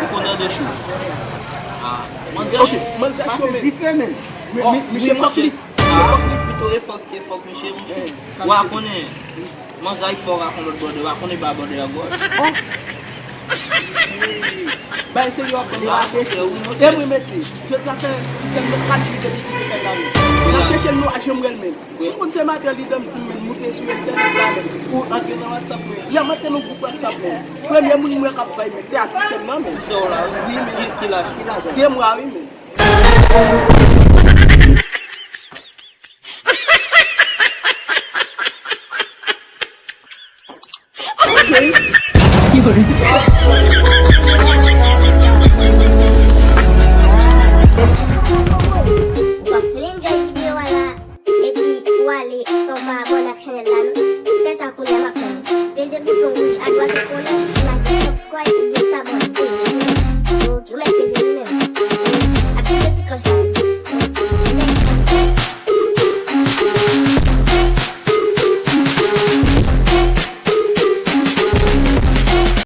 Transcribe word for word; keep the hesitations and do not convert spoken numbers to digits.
Ou konn Dando Chou? Ah, manzè chou. Manzè chou, men. Pase dife, men. Men, men, misye fòk li. Ah, pito e fòk, e fòk misye, monchè. Wa konnen. Manzè fò rakonn lòt bòdè, wa konnen ba bòdè a gòch. Bay serye w ap ban m rache. E wi, mesye. Jodi a fè ti sèm nan kat jou depi ki te fèt la, men. N ap chèche l, nou pa janm wè l, men. Yon moun se maten li dan m di m, men, moute sou entènèt la, men. Ou antre nan WhatsApp, men. Lè m antre nan gwoup WhatsApp, men, premye moun m wè k ap bay, men, te a ti sè m nan, men. Ti sè w la, wi, men. Ki, ki laj? Ki laj? De mwa, wi, men.